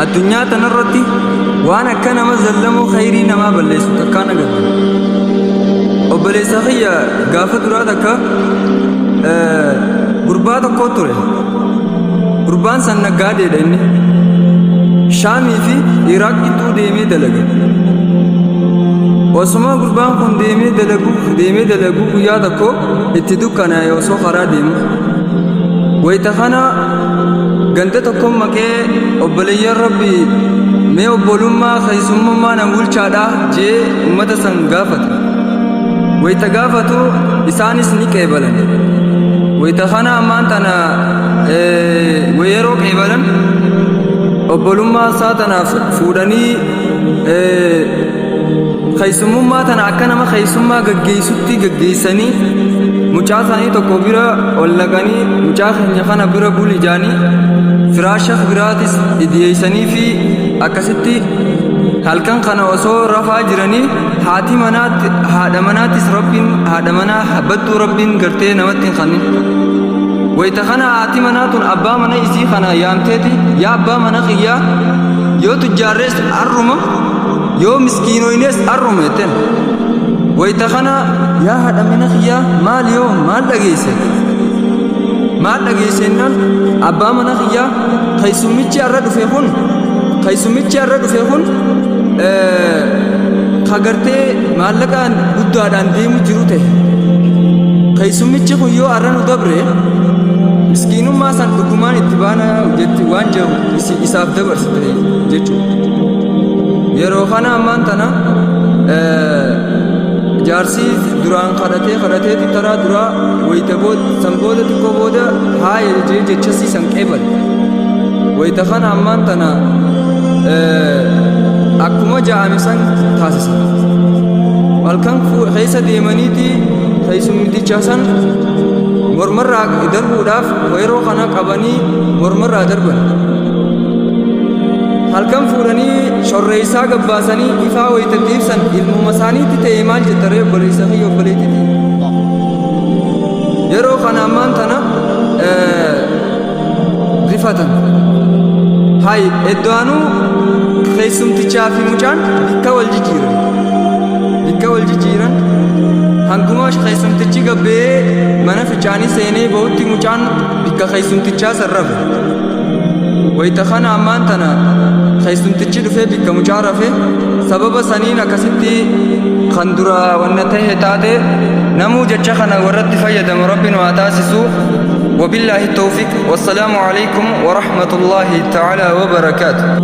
Addunyaa tanarratti waan akka nama zallamuu khayrii namaa balleessu takkaan agarre. Obboleessa kiyya, gaafa duraa takka gurbaa tokko ture. Gurbaan san naggaadeedha inni. Shaamii fi Iraaq gidduu deemee dalaga. Osuma gurbaan kun deemee dalaguu deemee dalaguu, guyyaa tokko itti dukkanaa'e osoo karaa deemu. Wayita kana ganda tokko maqee, "Obboleeyyan Rabbi, mee obbolummaa keessummummaa nan bulchaadha," jee ummata san gaafate. Wayita gaafatu isaanis ni qeebalan. Wayita kana ammaan tana yeroo qeebalan, obbolummaa isaa tanaaf fuudhanii keessummummaa tana akka nama keessummaa gaggeessutti gaggeessanii, mucaa isaanii tokko bira ol naqanii, "Mucaa keenya kana bira buli," jaanii firaasha biraatis dhiyeessanii fi akkasitti halkan kana osoo rafaa jiranii, haati manaatti, haadha manaattis Rabbiin haadha manaa badduu Rabbiin gartee namatti hin kennin. Wayita kana haati manaa tun abbaa mana isii kana yaamteeti, "Yaa abbaa mana kiyyaa, yoo tujjaarrees arruma, yoo miskiinoynees arruma," jetteen. Wayita kana, "Yaa haadha mana kiyyaa, maal yoo maal dhageesse maal dhageessennaan, abbaa mana kiyyaa, keessummichi har'a dhufe kun kagartee maallaqaan guddaadhaan deemu jiru ta'e. Keessummichi kun yoo har'a nu dabre, miskiinummaa san dhugumaan itti baana," jetti waan jedhu isaaf dabarsite jechuudha. Yeroo kana ammaan tana jaarsi duraan kadhatee kadhateeti taraa duraa wayita san booda xiqqoo booda haaya jee jechasii san qeebale. Wayita kana ammaan tana akkuma ja'ame san taasisa. Halkan keessa deemaniiti keessummiticha san mormarraa darbuudhaaf yeroo kana qabanii mormarraa darban. Halkan fuudhanii shorreessaa gabbaasanii ifaa wayitatti ibsan ilmuma isaaniitti ta'e. Maal jettaree, obboleessa kiyya, obboleettiti? Yeroo kana ammaan tana rifatan. Hay, eddoanuu keessumtichaa fi mucaan bikka wal jijjiiran. Bikka wal jijjiiran. Hanguma keessumtichi gabbee mana fichaanii seenee bahutti, mucaan bikka keessumtichaa san rafe. Wayita kana ammaan tana keessumtichi dhufee bikka mucaa rafe. Sababa saniin akkasitti kan dura wanna ta'e taate. Namuu jecha kana warratti fayyadamu Rabbi nu haa taasisu. وبالله التوفيق، والسلام عليكم ورحمة الله تعالى وبركاته.